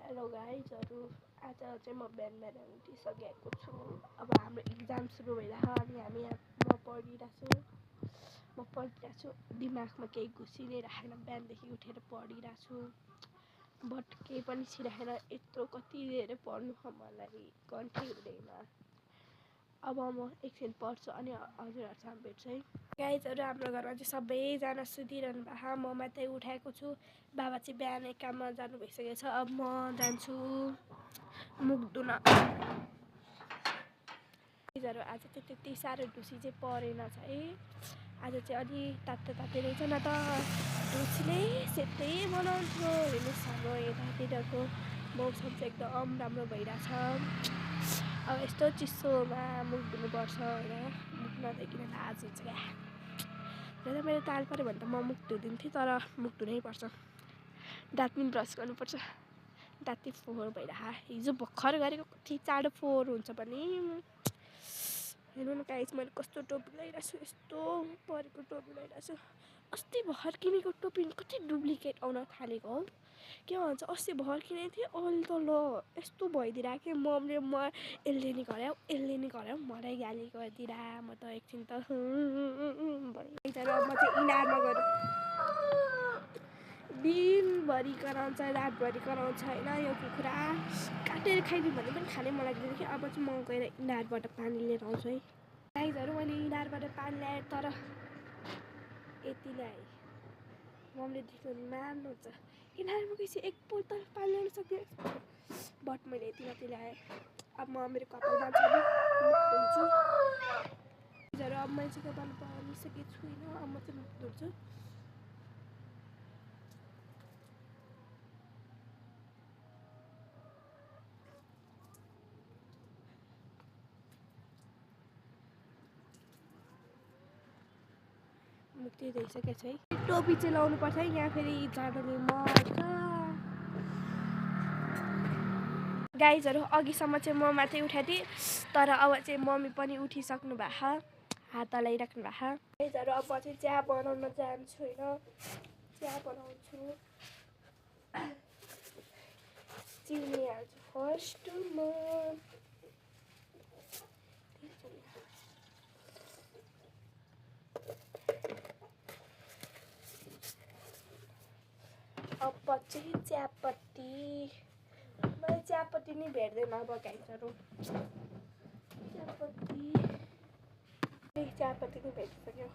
Hello गाइजहरू आज चाहिँ म बिहान बिहान उठिसकेको छु। अब हाम्रो इक्जाम सुरु भइरहेको अनि म पढिरहेको छु। दिमागमा केही घुसि नै राखेन, बिहानदेखि उठेर पढिरहेको छु बट केही पनि छिराखेन। यत्रो कति धेरै पढ्नु मलाई कन्ट्री हुँदैन। अब म एकछिन पढ्छु अनि हजुरहरूसँग भेट्छु है। गाइजहरू हाम्रो घरमा चाहिँ सबैजना सुतिरहनु भएको, म मात्रै उठाएको छु। बाबा चाहिँ बिहानै काममा जानु भइसकेको छ। अब म जान्छु मुख धुन। गाइजहरू आज चाहिँ त्यति साह्रो ढुसी चाहिँ परेन छ है। आज चाहिँ अलि तातो रहेछ, न त ढुसीले सेतै बनाउँथ्यो। हेर्नुहोस् हाम्रो यतातिरको मौसम चाहिँ एकदम राम्रो भइरहेछ। अब यस्तो चिसोमा मुख धुनुपर्छ होइन, मुख नधोइकन लाज हुन्छ क्या। र मेरो ताल पऱ्यो भने त म मुख धुदिन्थेँ, तर मुख धुनै पर्छ। दाँत पनि ब्रस गर्नुपर्छ। दाँत फोहोर भइरहेको, हिजो भर्खर गरेको कति चाँडो फोहोर हुन्छ भने। हेर्नु न गाइस, मैले कस्तो टोपी लगाइरहेको छु, यस्तो परेको टोपी लगाइरहेको छु। अस्ति भर्खर किनेको टोपी कति डुप्लिकेट आउन थालेको हौ। के भन्छ, अस्ति भर्खर किनेको थिएँ, अहिले त ल यस्तो भइदिरहेको कि मम्मीले यसले नि गराऊ मलाई गाली गरिदिएर। म त एकछिन त म चाहिँ इनारमा गएर दिनभरि कराउँछ, रातभरि कराउँछ होइन। यो कुखुरा काटेर खाइदिउँ भने पनि खानै मन लाग्दैन कि। अब चाहिँ म गएर इनारबाट पानी लिएर आउँछु है। गाइजहरू मैले इनारबाट पानी ल्याएँ, तर यति ल्याएँ, मम्मीले देख्यो भने मार्नुहुन्छ। इनारमा गएपछि एक बोतल पानी ल्याउन सक्दिनँ, बट मैले यति मात्रै ल्याएँ। अब म मेरो कपाल बाँच्छु भने मुख धुन्छु। गाइजहरू अब मैले चाहिँ कपाल बाँधिसकेको छुइनँ, अब म चाहिँ मुख धुन्छु। मुक्ति धोइसकेको छ है। टोपी चाहिँ लाउनु पर्छ है, यहाँ फेरि जाडोले मर्छ। गाइजहरू अघिसम्म चाहिँ म मात्रै उठाएको थिएँ, तर अब चाहिँ मम्मी पनि उठिसक्नु भएको, हात हल्लाइराख्नु भएको। गाइजहरू अब म चाहिँ चिया बनाउन जान्छु होइन। चिया बनाउँछु, चिनी हाल्छु फर्स्टमा। अब चाहिँ चियापत्ती, मलाई चियापत्ती नै भेट्दैन अब गाइजहरू। चियापत्ती नै भेटिसक्यो।